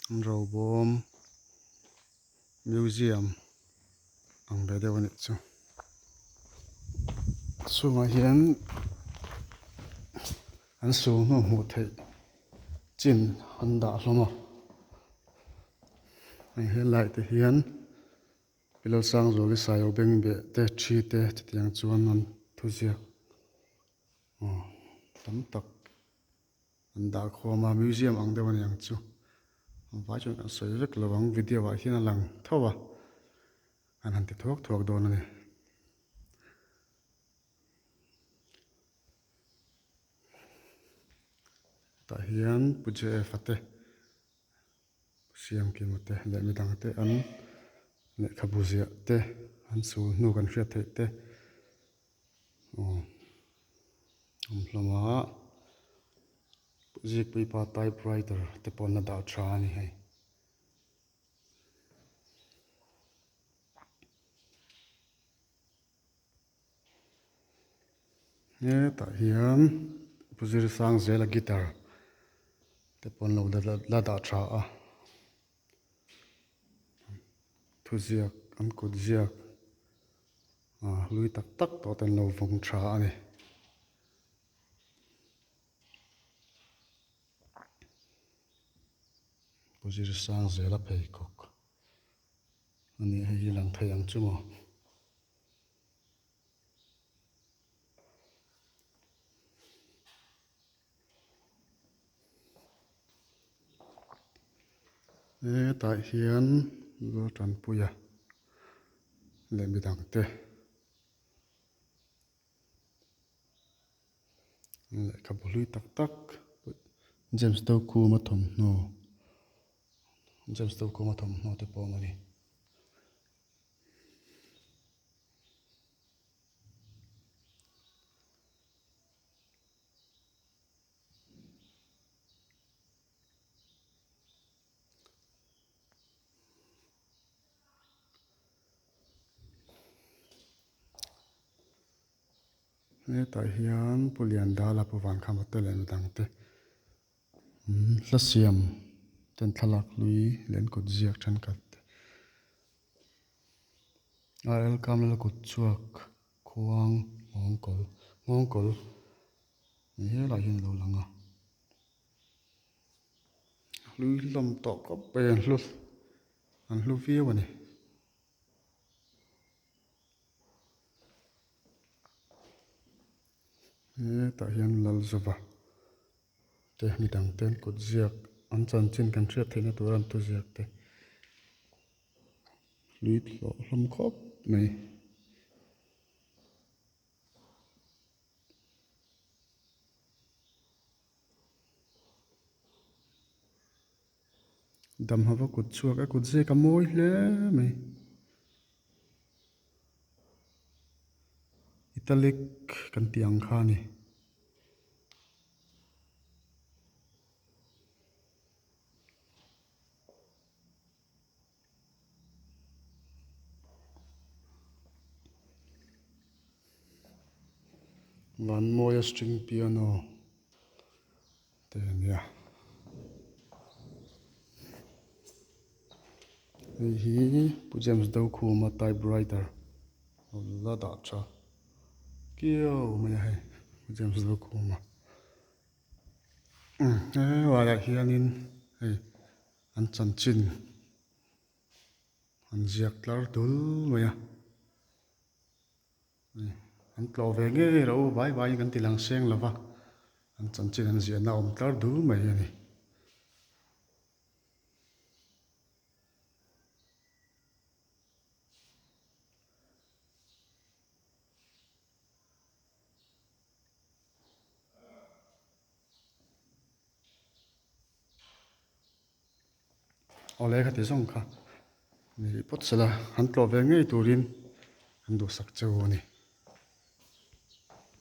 An robawm museum ang ve deuh a nih chu. A chhungah hian an su hnu hmuh theih chin an dah hlawm a hei helai te hian Pilawlsangzuali Saio Bengbeh te thi te chutiang chuan an thuziak aw tam tak an dah khawm a museum ang deuh a ni ang chu an vai chuan kan sawi vek lo ang video ah hian a lang tho a an han ti thuak thuak dawn a ni. Tah hian Pu J_F a te Siamkima te leh midang te an lehkhabu ziah te an sul hnu kan hriat theih te aw awm hlawm a zikpuipa typewriter te pawh an la dah tha a ni hei. Hetah hian Pu Zirsangzela guitar te pawh an lo la dah tha a thuziak an kut ziak ah hlui tak tak tawh te an lo vawng tha a ni. Pu Zirsangzela pheikhawk a nih hei hi lang thei ang chu maw. Hetah hian Laltanpuia leh midang te lehkhabu hlui tak tak James Dokhuma thawmhnaw James Dokhuma thawmhnaw te pawh a awm a ni. Hetah hian Pu Liandala Pu Vankhama te leh midang te Hla siam ten thlalak hlui leh an kut ziak thenkhat RL Kamlal kut chhuak khuang nghawngkawl nghawngkawl ni helaiah hian a lo lang a hlui hlawm tawh khawp mai an hlu an hlu viau a ni. Hetah hian Lalzova te midang te an kut ziak an chanchin kan hriat theihna tur an thuziak te hlui hlawh hlawm khawp mai. Damhava kut chhuak a kut ziak a mawi hle mai. Italic kan tih ang kha a ni. Vanmawia string piano te a nia. Hei hi Pu James Dokhuma typewriter a la dah tha kiau mai a hei Pu James Dokhuma. Helaiah hianin hei an chanchin an ziak tlar dul mai a an tlawh ve ngei ro vai vaiin kan ti lang seng lo va an chanchin an ziahna a awm tlar dul mai a ni. Awle ka ti zawng kha ni rih phawt sela an tlawh ve ngei turin an duhsak cheu a ni.